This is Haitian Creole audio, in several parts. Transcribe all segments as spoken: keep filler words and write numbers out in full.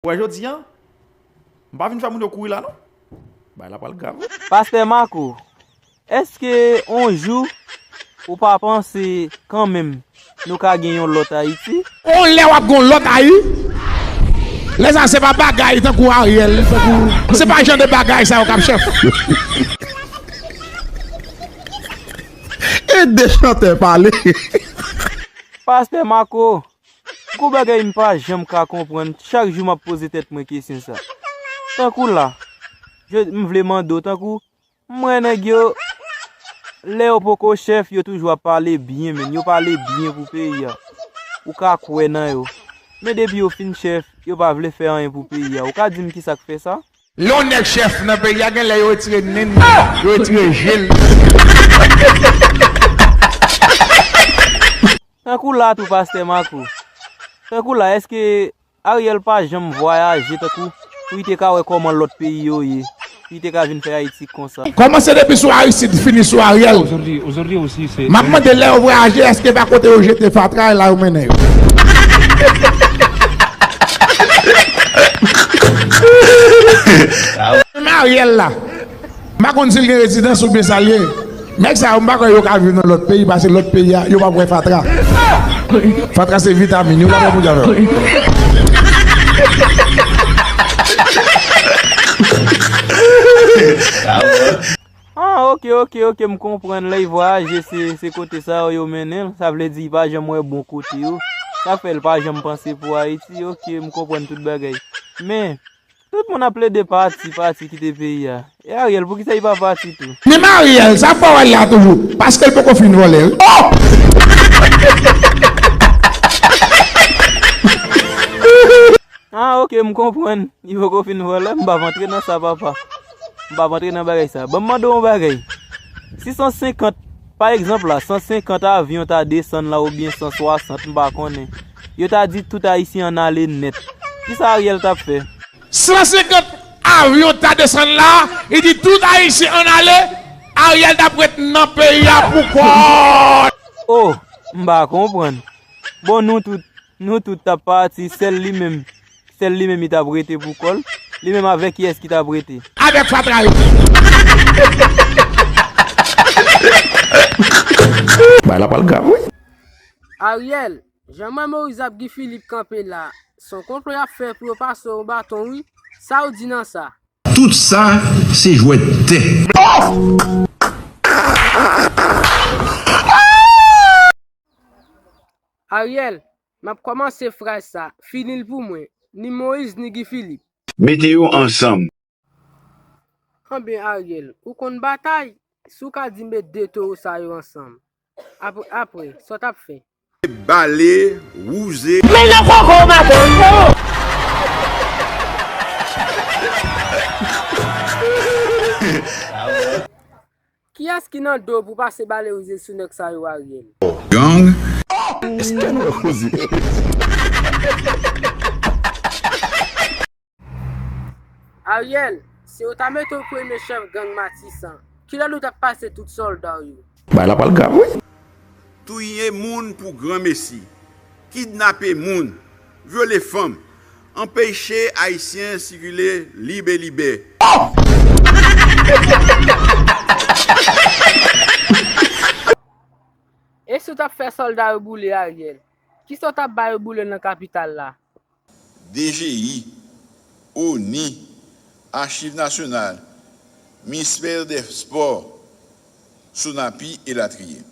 Ou wè jodi a, m pa vin fè moun yo kouri la non. Bagay la pral grav wi. Pastè Marco, èske on jou ou pa panse kanmenm nou ka gen yon lòt Ayiti? On lè w ap gen yon lòt Ayi? Lè sa se pa bagay tankou Ariel, tankou se pa jan de bagay sa yo k ap chèf. E de chantè pale. Pastè Marco, gon bagay m pa janm ka konprann, chak jou m ap poze tèt mwen kesyon sa. Tankou la, je, m vle mande w, tankou, m wè nèg yo, lè yo poko chèf, yo toujou ap pale byen, men yo pale byen pou peyi a. Ou ka kwè nan yo. Men depi yo fin chèf, yo pa vle fè anyen pou peyi a. Ou ka di m kisa k fè sa? Lè yon nèg chèf nan peyi a, gen lè yo retire nen l, yo retire je l. Tankou la tou, Pastè Marco. Tankou la, èske Ariel pa janm vwayaje tankou pou li te ka wè kòman lòt peyi yo ye, pou li te ka vin fè Ayiti konsa? Kòmanse depi sou Aristide, fini sou Ariel. M ap mande lè yo vwayaje, èske pa kote yo jete fatra e la yo mennen yo? Menm Ariel la, m pa konn si l gen rezidans oubyen sa l ye. Nèg sa yo, m pa kwè yo ka viv nan lòt peyi, paske lòt peyi a, yo p ap wè fatra. Fatra se vitamin, yo p ap wè pou djab. Ah, ok, ok, ok, m konprann. Lè y vwayaje, se, se kote sa yo, yo mennen l. Sa vle di, y pa janm wè bon kote yo. Sa fè l pa janm panse pou Ayiti. Ok, m konprann tout bagay. Men, tout moun ap plede pati, pati kite peyi a. E Ariel, poukisa y pa pati tou? Menm Ariel, sa fè w wè l la toujou. Paske l poko fin vòlè, wi. Oh! Ah, ok, m konprann. Li poko fin vòlè, m p ap antre nan sa, papa. M p ap antre nan bagay sa. Ban m mande w yon bagay. Si san senkant, pa egzanp la, san senkant avyon ta desann la oubyen san swasant, m pa konnen. Yo ta di tout Ayisyen ann ale nèt. Kisa Ariel t ap fè? San senkant avyon ta desann la, li di tout Ayisyen ann ale, Ariel t ap ret nan peyi a pou kò l. Oh, m pa konprann. Bon, nou tout, nou tout t ap pati, sèl li menm, sèl li menm li t ap rete pou kò l. Li menm avèk kiyès ki t ap rete? Avèk fatra yo. Bagay la pral grav wi. Ariel, jan m wè Moyiz ap Guy Philippe kanpe la, se yon konplo y ap fè pou yo pase w baton wi. Sa w di nan sa? Tout sa se jwèt tè. Ariel, m ap kòmanse fraz sa, fini l pou mwen, ni Moyiz ni Guy Philippe. Mete yo ansanm. Anben Ariel, ou konn batay? Si w ka di m met de towo sa yo ansanm. Apre, apre, sa w t ap fè? Bale, wouze. Men nan koko w maten. Kiyès ki nan do pou pase bale wouze sou nèg sa yo Ariel? Gang. Èske nou wè koze? Ariel, si yo ta mete w premye chèf gang Matisan, kilè nou t ap pase tout sòlda w yo? Bagay la pral grav wi. Touye moun pou granmesi, kidnape moun, vyole fanm, anpeche Ayisyen sikile lib e libè. E si w t ap fè sòlda yo boule Ariel, kisa w t ap ba yo boule nan kapital la? DGI, ONI, Achiv Nasyonal, Ministè dè Spò, Sonapi elatriye.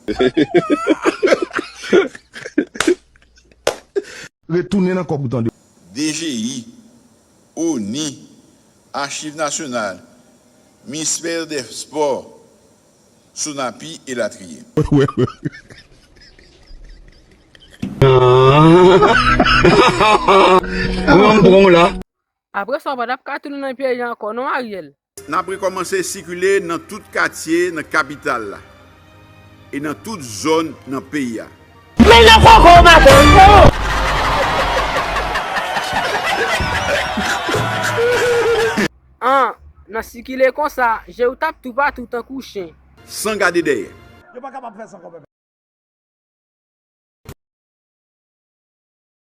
Retounen nan kòk ou tande. DGI, ONI, Achiv Nasyonal, Ministè dè Spò, Sonapi elatriye. Ou an bon la. Apre sa w pa t ap ka tounen nan peyi a ankò non Ariel. N ap rekòmanse sikile nan tout katye nan kapital la e nan tout zòn nan peyi a. Men nan koko w maten. An, nan sikile konsa, je w t ap toupatou tankou chen. San gade dèyè. Yo pa kapab fè sa kanmenm.